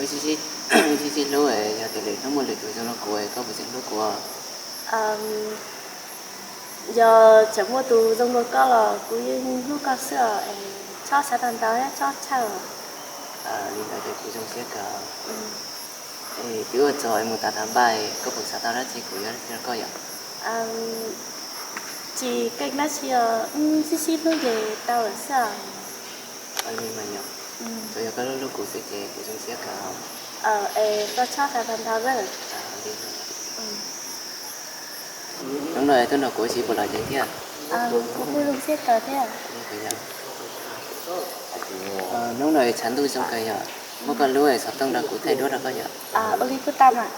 Sib sib hlub, yog tias lwm hnub muaj lwm tus zoo li kuv, koj puas tseem hlub kuv? Yog tseem muaj tus zoo li koj los kuv yeej hlub koj xwb os. Txhob xav tau ntau thiab txhob txhawj. Li ntawd ces kuv zoo siab kawg. Es twb ua txog es mus tav tav npaj, koj puas xav tau dab tsi kuv yuav dab tsi rau koj yom? Tsis keej dab tsi os, sib sib hlub ces tau lawm xwb os. Li mas yog, tsuas yog koj hlub hlub kuv xwb ces kuv zoo siab kawg. Es koj txhob xav tau ntau lawm. Hnub no tuaj nrog kuv ua si puas lom zem thiab? Kuv kuj zoo siab kawg thiab. Hnub no tshav ntuj zoo kawg yom, muab koj lub xov tooj rau kuv thaij duab rau koj yom. Ua li kuj tau mas.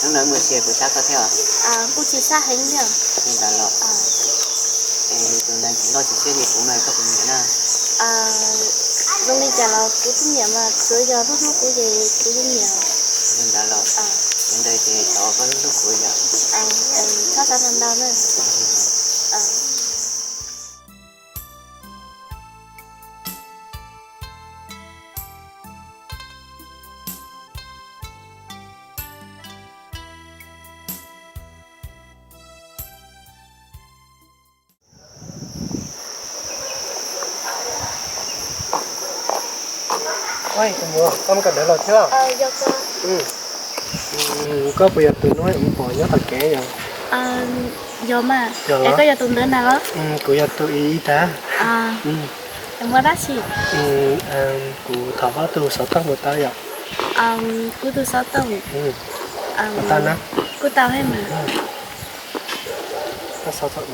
Hnub no mus ua si puas sab koj thiab os? Kuj tsis sab heev li os. Li ntawd los? Es tus ntawd tsis loj tsis siab li kuv no koj puas nyiam na? Zoo li cas los kuv twb nyiam mas, tsuas yog hlub hlub kuv ces kuv yeej nyiam. Li ntawd los? Li ntawd ces thov koj hlub hlub kuv yom. Txhob xav ntau ntau na. Tus muam, koj muaj kawm ntawv los thiab los? Koj puas yog tus hnub ub pom nyob tom kev yom? Yog mas. Es koj yog tus ntawd na los? Kuv yog tus ib ib tag. Muaj dab tsi? Kuv thov koj tus xov tooj puas tau yom? Kuv tus xov tooj. Puas tau na? Kuj tau thiab mas. Koj xov tooj.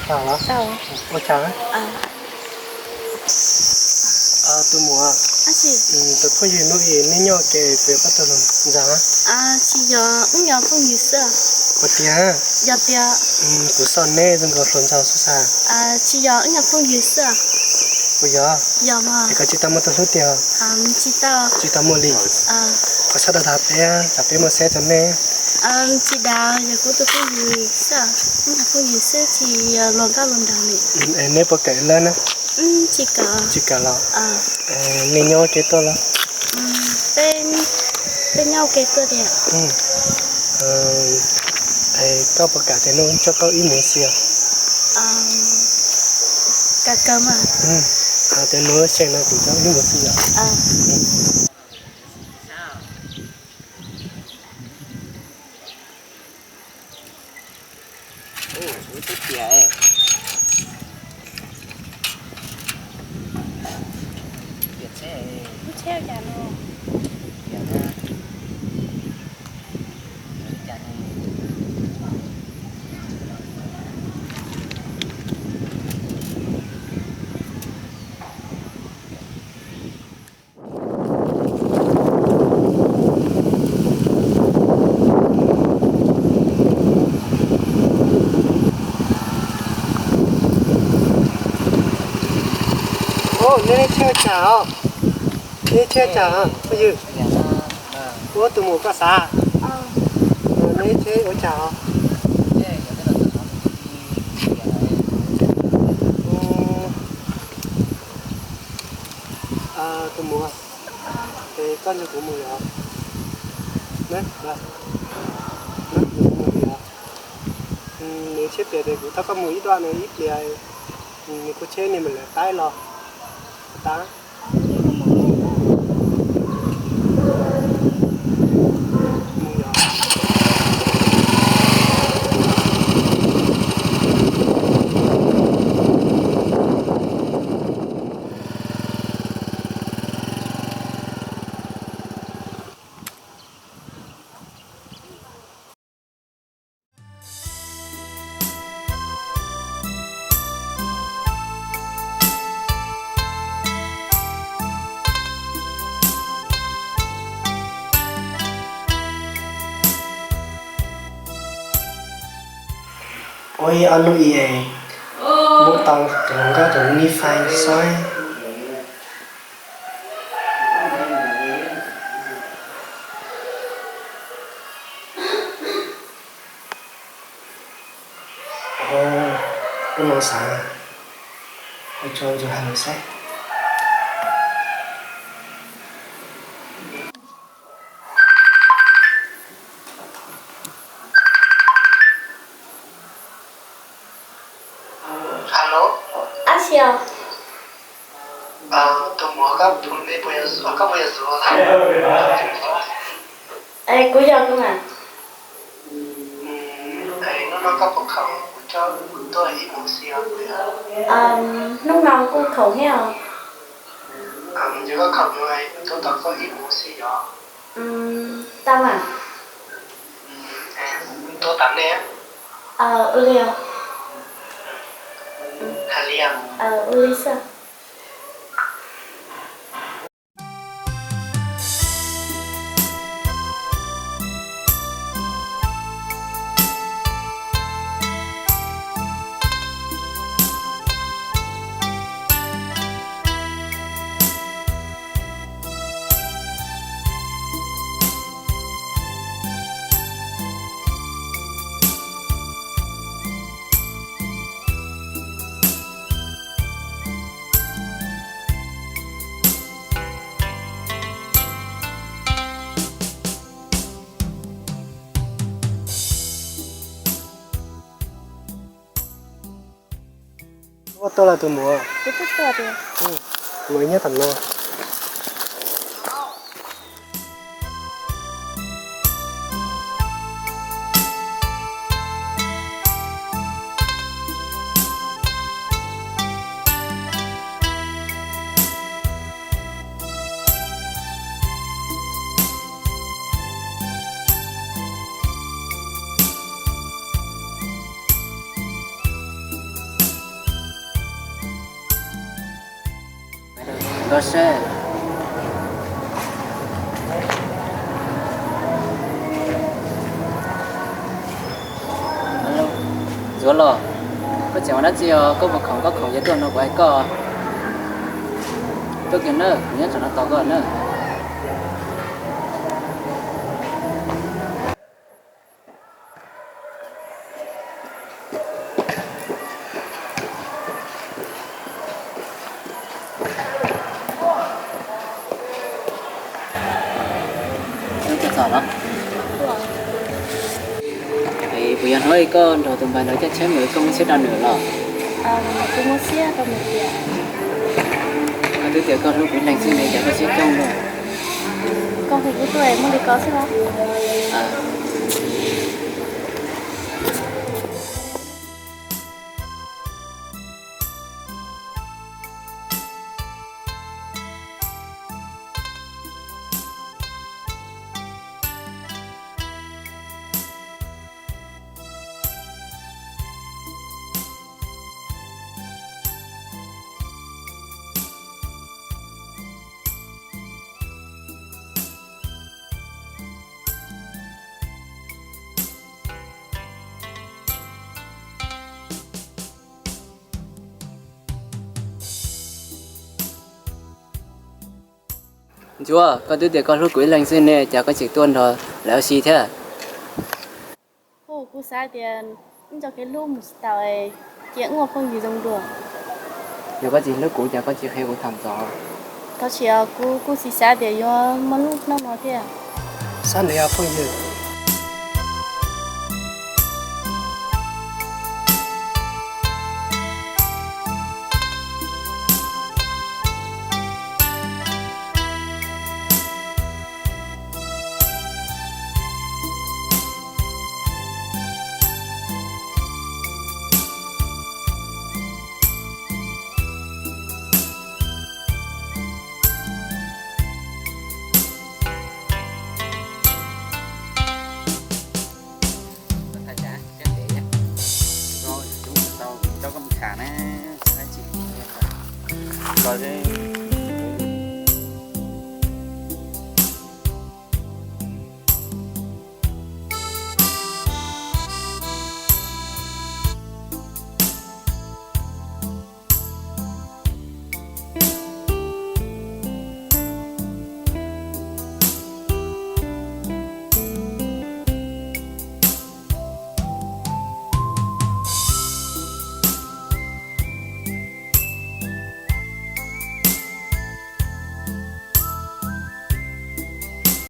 Tau los? Ua cas? Tus muam, tus phooj ywg hnub ib nej nyob ua ke, kuv yuav koj tus hluas nraug. Tsis yog, wb yog phooj ywg xwb. Puas tiag? Yog tiag. Kuv xav neb zoo nkaus hluas nraug xwb sas. Tsis yog, wb yog phooj ywg xwb. Puas yog? Yog mas. Es koj tsis tau muaj tus hlub tiag? Tsis tau. Tsis tau muaj li. Koj sab dag dag peb, tsam peb muaj siab rau nej. Tsis dag, yog kuv tus phooj ywg xwb, wb yog phooj ywg xwb, tsis yog luag nkauj luag nraug li. Es neb puas kawm lawm na? Tsis kawm. Tsis kawm los? Nej nyob ua ke tuaj los? Peb nyob ua ke tuaj tiag. Es koj puas kam tias hnub coj koj ib mus si os? Kam kawg mas. Tias hnub xyoo no kuv coj ib mus si os? Neb, neb tsheb ua cas os? Neb tsheb ua cas phooj ywg? Ua tus muam koj xav? Neb tsheb ua cas os? Tus muam, es koj nrog kuv mus yom? Nrog kuv mus yom? Nws thiaj piav tias kuv thov koj mus ib duab no ib pliag, nws kuj cheb nws mam li qaib los tas. Ua ib ob hnub ib es muab tau tus hluas nkauj tus Nifais saib. Ua no xav, ua tso ntsuag hais saib. Alo, ab tsi os. Tus muam, koj puas yog Zuag? Es kuv yog kuv mas. Hnub no kuv tuaj ib mus xwb os. Hnub no kuj khoom thiab os. Yog koj khoom no, kuv tuaj tos koj ib mus xwb yom. Tau mas. Tuaj tas nej. Ua li os. Hais li os. Ua li xwb. Koj tuaj los tus muam? Kuv twb tuaj tiag. Kuv nyob tom no. Nto seb. Ntxuav los, koj tseem ua dab tsi os? Koj puas khoom? Koj khoom ces tuaj no kuv hais koj. Tuaj kiag nawb, kuv nyob tsam no tos koj nawb. Puas yog hnub ib koj nrog tus npawg ntawd caij tsheb mus, koj muab xiab rau nws los? Kuv muab xiab rau nws tiag. Koj twb tias koj hlub kuv ib leeg xwb ne, cas koj siab coob luaj. Koj hu kuv tuaj muaj li ko xwb los? Ntsuag, koj twb tias koj hlub kuv ib leeg xwb ne, cas koj tseem tuaj nrog lawv ua si thiab? Hu, kuv xav tias wb nco kev hlub mus tsis taus, cia wb ua phooj ywg zoo dua. Yog koj tsis hlub kuv cas koj tsis qhia kuv thaum ntxov? Thov txim os, kuv kuj tsis xav tias yuav muaj hnub no thiab. Xav ntev os phooj ywg. Los